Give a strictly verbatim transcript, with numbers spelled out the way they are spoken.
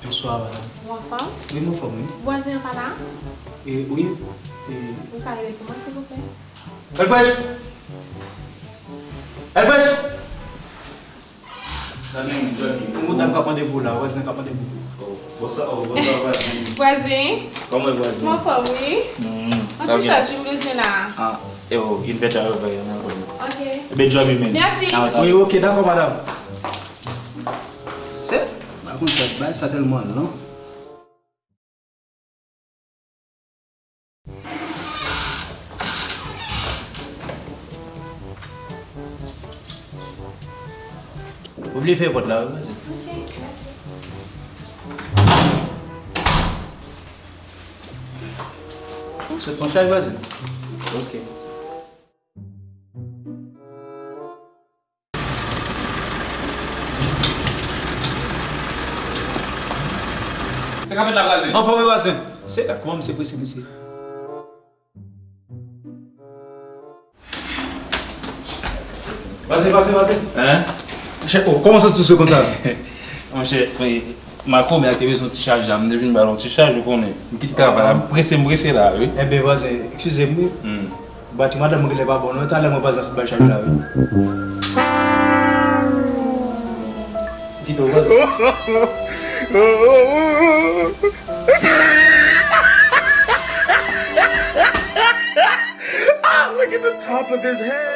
Bonswa, madanm. Ou anfòm? Wi, m anfòm, wi. Vwazen an pa la? E, wi. E, ou ka rele pou mwen, silvouplè? Elfresh! Elfresh! Sa gen moun dòmi. Moun nan k ap mande pou w la, vwazen k ap mande pou w. Oh, bonswa, oh, bonswa, vwazen. Vwazen? Kòman vwazen? M anfòm, wi. Hmm, yon ti chaj m bezwen la. Ah, e o, yon fè travay an ankò. Ok. Ebyen, dòmi menm. Mèsi. Ah, wi, ok, dakò, madanm. Se, pa konn sa, bagay sa tèlman long. Oubli fè pòt la, wi, vwazen. Ok, mèsi. Sot pran chay, vwazen. Ok. Sa k ap fèt la, vwazen? Anfòm, wi, vwazen. Se gad kòman misye prese, mesye. Vwazen, vwazen, vwazen. Hein? Monchè, oh, kòman w santi w konsa? Monchè, makomè a te bezwen yon ti chaj la, m te vin ba l yon ti chaj, ou konnen. M kite travay la, m prese, m prese la, wi. Enben, vwazen, eskize m, wi. Hmm. Bati madanm mwen genlè pa bon non, talè mwen vwazen ap bay chay la, wi. Vito, vwazen. Ah, look at the top of his head.